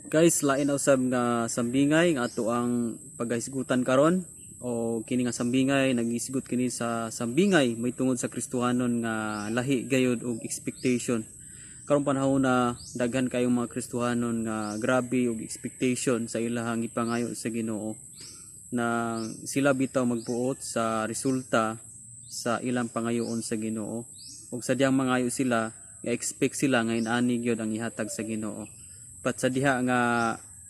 Guys, lain na usab nga sambingay nga ato ang paghisgutan karon o kini nga sambingay nagisgot kini sa sambingay may tungod sa Kristohanon nga lahi gayud og expectation. Karong panahon na daghan kayong mga Kristohanon nga grabe og expectation sa ilahang gipangayo sa Ginoo na sila bitaw magbuot sa resulta sa ilang pangayoon sa Ginoo ug sa diyang mangayo sila nga expect sila nga inani gyud ang ihatag sa Ginoo, but sa diha nga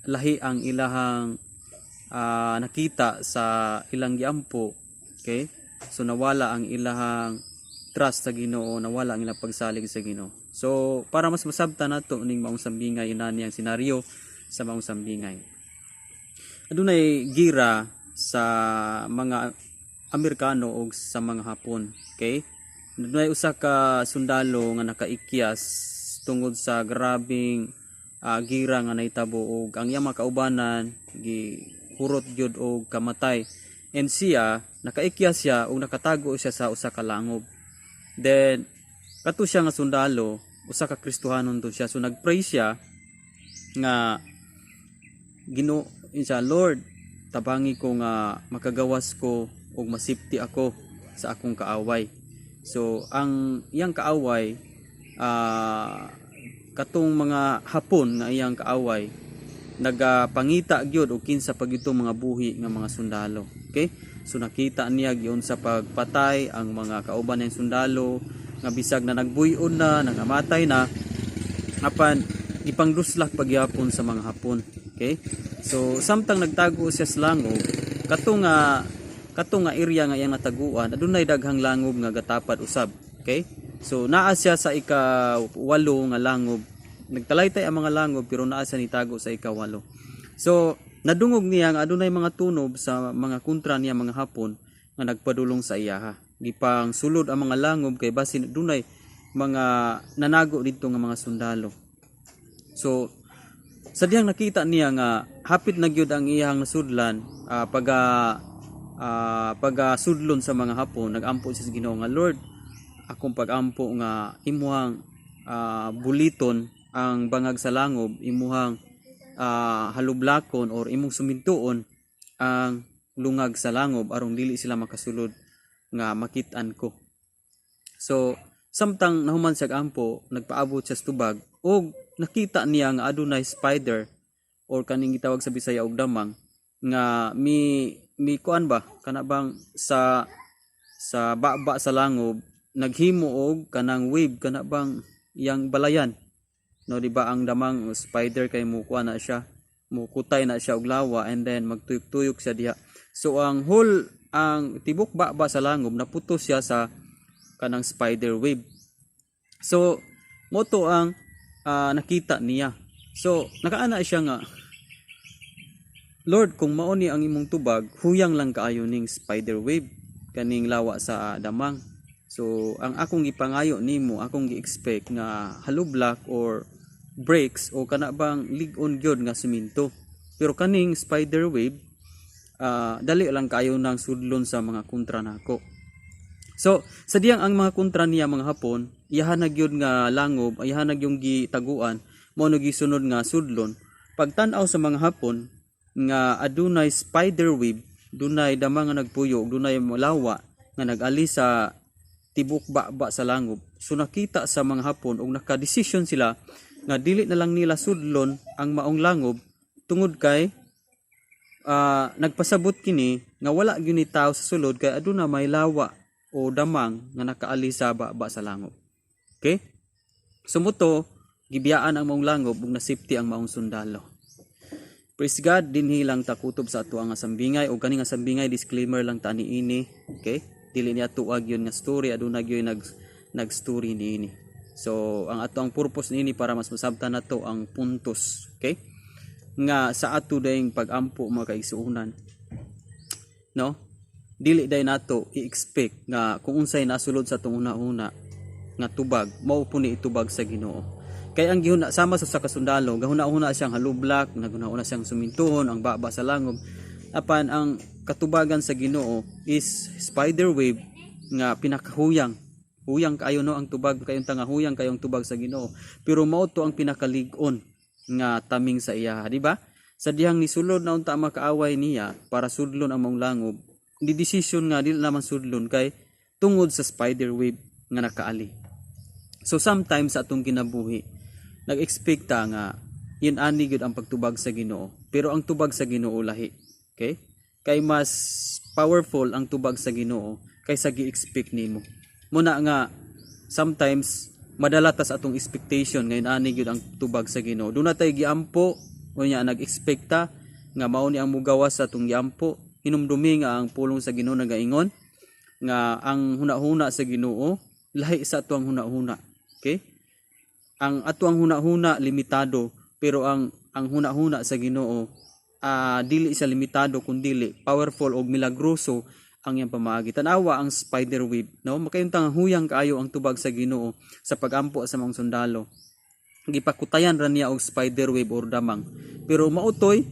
lahi ang ilahang nakita sa ilang giampo, okay? So nawala ang ilahang trust sa Ginoo, nawala ang ilang pagsalig sa Ginoo. So para mas masabtan nato ning maong sambingay, inani ang senaryo sa maong sambingay. Adunay gira sa mga Amerikano o sa mga Hapon, okay? Adunay usa ka sundalo nga nakaikyas tungod sa grabing gira nga nahitabo og ang iyang mga kaubanan gihurot gyud og kamatay, and siya nakaikyas siya og nakatago siya sa usa ka langob. Then kato siya nga sundalo, usa ka Kristohanon to siya, so nagpray siya nga, "Ginoo siya, Lord, tabangi ko nga makagawas ko ug masipti ako sa akong kaaway." So ang iyang kaaway, katong mga Hapon nga iyang kaaway, nagapangita gyud og kinsa pa gyud mga buhi nga mga sundalo, okay? So nakita niya gyud sa pagpatay ang mga kauban ng sundalo nga bisag na nagbuy-on na, nangamatay na, apan gipangduslak pagyapon sa mga Hapon, okay? So samtang nagtago siya sa langob, kato nga area nga iyang nataguan, adunay daghang langob nga gatapad usab, okay? So naa siya sa ika-8 nga langob. Nagtalaytay ang mga langob pero naa siya nitago sa ika-8. So nadungog niya nga adunay mga tunob sa mga kontra niya, mga Hapon nga nagpadulong sa iyaha. Gipang sulod ang mga langob kay basin dunay mga nanago didto nga mga sundalo. So sa dihang nakita niya nga hapit na gyud ang iyang nasudlan pag sudlon sa mga Hapon, nagampo siya sa Ginoo nga, "Lord, akong pagampo nga imuhang buliton ang bangag sa langob, imuhang halublakon or imong sumintuon ang lungag sa langob aron dili sila makasulod nga makit-an ko." So samtang nahuman siya ampo, nagpaabot siya sa tubag ug nakita niya nga adunay spider or kaning gitawag sa Bisaya og damang nga mi kuan ba, kana bang sa baba sa langob naghimo og kanang wave, kana bang iyang balayan, no? Di ba ang damang spider kay mo kuan na siya, mukutay na siya og lawa and then magtuyok-tuyok siya diha? So ang whole, ang tibok baba sa langob naputos siya sa kanang spider web. So mao to ang nakita niya. So nakaana siya nga, "Lord, kung mao ni ang imong tubag, huyang lang kaayo ning spider web, kaning lawa sa damang. So ang akong gipangayo nimo, akong gi-expect nga hollow block or bricks o kana bang lig-on gyud nga semento. Pero kaning spider web, dali lang kayo nang sudlon sa mga kontra nako." So sa diyang ang mga kontra niya mga Hapon, iyahan na gyud nga langob, iyahan na gyud gitaguan, mao no gisunod nga sudlon. Pagtan-aw sa mga Hapon nga adunay spider web, dunay damang nga nagpuyo, dunay lawa nga nag-ali sa tibok baba sa langob. So nakita sa mga Hapon ug nakadesisyon sila nga dili na lang nila sudlon ang maong langob tungod kay nagpasabot kini nga wala gyud ni tao sa sulod kay aduna may lawa o damang nga nakaali sa baba sa langob. Okay? So mao to, gibiyaan ang maong langob ug nasipti ang maong sundalo. Praise God, dinhi lang ta kutob sa ato ang sambingay ug kani nga sambingay, disclaimer lang ta niini, okay? Dili niya tuag yun nga story, aduna gyud nag story niini. So ang ato ang purpose niini para mas masabtan nato ang puntos, okay? Nga sa ato dayong pagampo, mga kaigsuonan, no? Dili day nato i-expect nga kung unsay nasulod sa atong una-una nga tubag, mao po ni itubag sa Ginoo. Kay ang gihuna sama sa kasundalo, gahuna-huna siyang hollow block, naghuna-huna siyang sumintuhon ang baba sa langob. Apan ang katubagan sa Ginoo is spider web nga pinakahuyang. Huyang kaayo, no, ang tubag kayong tanga, huyang kayong tubag sa Ginoo. Pero mao to ang pinakalig-on. nga taming sa iya, di ba? Sa dihang nisulod na unta ang makaaway niya para sudlon ang maong langob, di desisyon nga dili naman sudlon kay tungod sa spider web nga nakaali. So sometimes sa atong kinabuhi, nag-expect ta nga yun ani gyud ang pagtubag sa Ginoo, pero ang tubag sa Ginoo lahi. Okay? Kay mas powerful ang tubag sa Ginoo kaysa gi-expect nimo. Muna nga sometimes madala ta sa atong expectation ngayon ani gyud ang tubag sa Ginoo. Duna tay giampo, unya nag-expect ta nga mao ni ang mugawas sa atong giampo. Hinumdumi nga ang pulong sa Ginoo nagaingon nga ang hunahuna sa Ginoo lahi sa atuang hunahuna. Okay? Ang atuang hunahuna limitado, pero ang hunahuna sa Ginoo dili siya limitado kun dili powerful og milagroso ang iyang pamaagi. Tanawa ang spider web, no? Makayuntang huyang kaayo ang tubag sa Ginoo sa pagampo sa mga sundalo. Gipakutayan ra niya og spider web or damang. Pero mautoy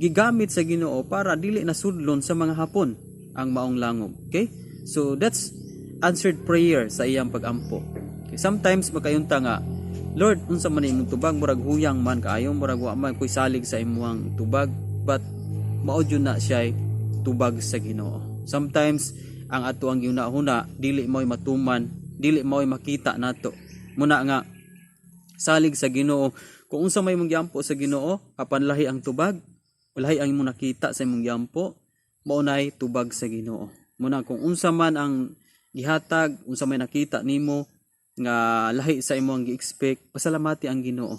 gigamit sa Ginoo para dili na sudlon sa mga Hapon ang maong langob. Okay? So that's answered prayer sa iyang pagampo. Okay? Sometimes makayunta nga, "Lord, unsa man imong tubag, murag huyang man kaayo, murag wa man koy salig sa imong tubag," but mao jud na siya tubag sa Ginoo. Sometimes ang ato ang gihuna-huna dili mo'y matuman, dili mo'y makita nato. Muna nga salig sa Ginoo. Kung unsa may imong giampo sa Ginoo, apan lahi ang tubag, lahi ang imong nakita sa imong giampo, mao nay tubag sa Ginoo. Muna kung unsa man ang gihatag, unsa may nakita nimo nga lahi sa imong gi-expect, pasalamati ang Ginoo.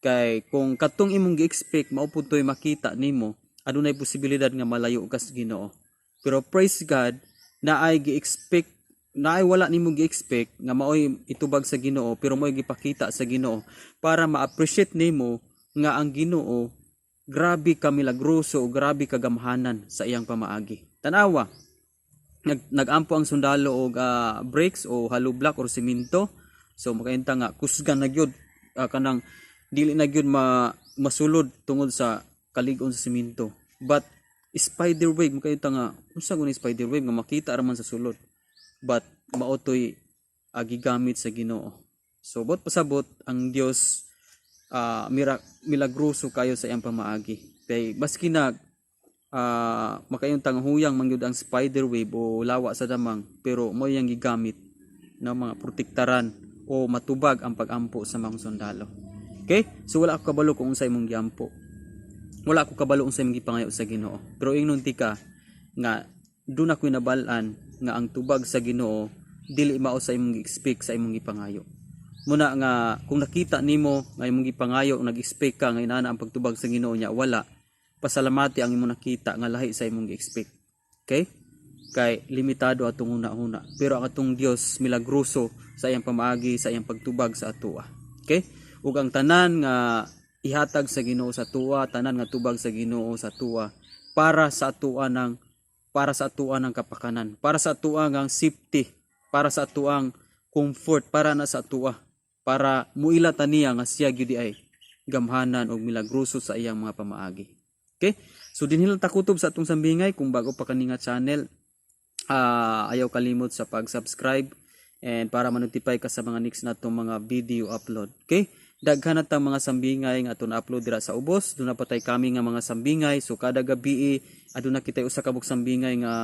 Kay kung katong imong gi-expect mao pud to'y makita nimo, adunay posibilidad nga malayo ka sa Ginoo. Pero praise God, naay gi-expect, naay wala nimo gi-expect nga maoy itubag sa Ginoo, pero maoy gipakita sa Ginoo para ma-appreciate nimo nga ang Ginoo grabe ka milagroso o grabe ka gamhanan sa iyang pamaagi. Tanawa, nagampo ang sundalo og bricks o hollow block or semento. So makainta nga kusgan na gyud, kanang dili na gyud masulod tungod sa kalig-on sa semento. But spider web, makainta nga unsa guni spider web nga makita ra man sa sulod? But mao toy gigamit sa Ginoo. So bot pasabot ang Dios milagroso kayo sa iyang pamaagi. Kay maski na makayuntang huyang man gyud ang spider web o lawa sa damang, pero mo iyang gigamit na mga protektaran o matubag ang pagampo sa mga sundalo. Okay? So wala ako kabalo kung unsa imong giampo. Wala ako kabalo unsa imong gipangayo sa Ginoo. Pero ingnon tika nga duna ko'y nabal-an nga ang tubag sa Ginoo dili mao sa imong gi-expect sa imong gipangayo. Muna nga kung nakita nimo nga imong gipangayo, nag-expect ka nga inana ang pagtubag sa Ginoo nya wala, pasalamati ang imong nakita nga lahi sa imong gi-expect. Okay? Kay limitado atong huna-huna. Pero ang atong Dios milagroso sa iyang pamaagi, sa iyang pagtubag sa atoa. Okay? Ug ang tanan nga ihatag sa Ginoo sa atoa, tanan nga tubag sa Ginoo sa atoa para sa atoa ng kapakanan, para sa atoa ng safety, para sa atoang comfort, para na sa atoa, para muila ta niya nga siya gyud ay gamhanan og milagroso sa iyang mga pamaagi. Okay? So dinhi lang takutob sa atong sambingay. Kung bago pa kani nga channel, ayaw kalimot sa pag-subscribe and para ma-notify ka sa mga next natong mga video upload. Okay? Daghan na tang mga sambingay nga aton upload dira sa ubos. Duna pa tay kami nga mga sambingay. So kada gabi aduna kitay usa ka buok sambingay nga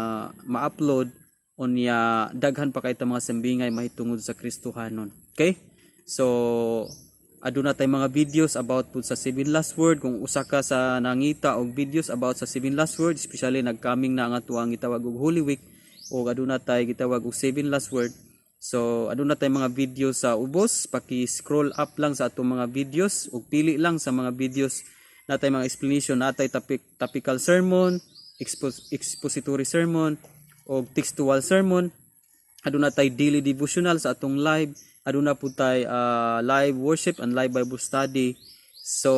ma-upload, unya daghan pa kay ta mga sambingay mahitungod sa Kristohanon. Okay? So aduna tay mga videos about pud sa seven last word. Kung usa ka sa nangita og videos about sa seven last word, especially nagcoming na ang atuang gitawag og Holy Week o aduna tay gitawag og seven last word. So aduna tay mga videos sa ubos. Paki-scroll up lang sa atong mga videos ug pili lang sa mga videos natay mga explanation, natay topical sermon, expository sermon o textual sermon. Aduna tay daily devotional sa atong live, aduna pud tay live worship and live Bible study. So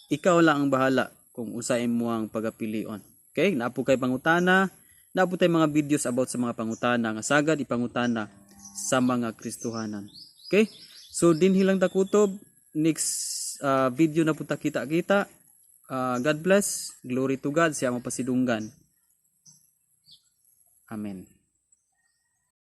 ikaw lang ang bahala kung unsa imo ang pagapilion. Okay, naa po kay pangutana, naa po tay mga videos about sa mga pangutana nga sagad ipangutana sa mga Kristohanan. Okay, so dinhi lang takutob. Next video na po ta kita-kita. God bless, glory to God, siya mapasidunggan. Amen.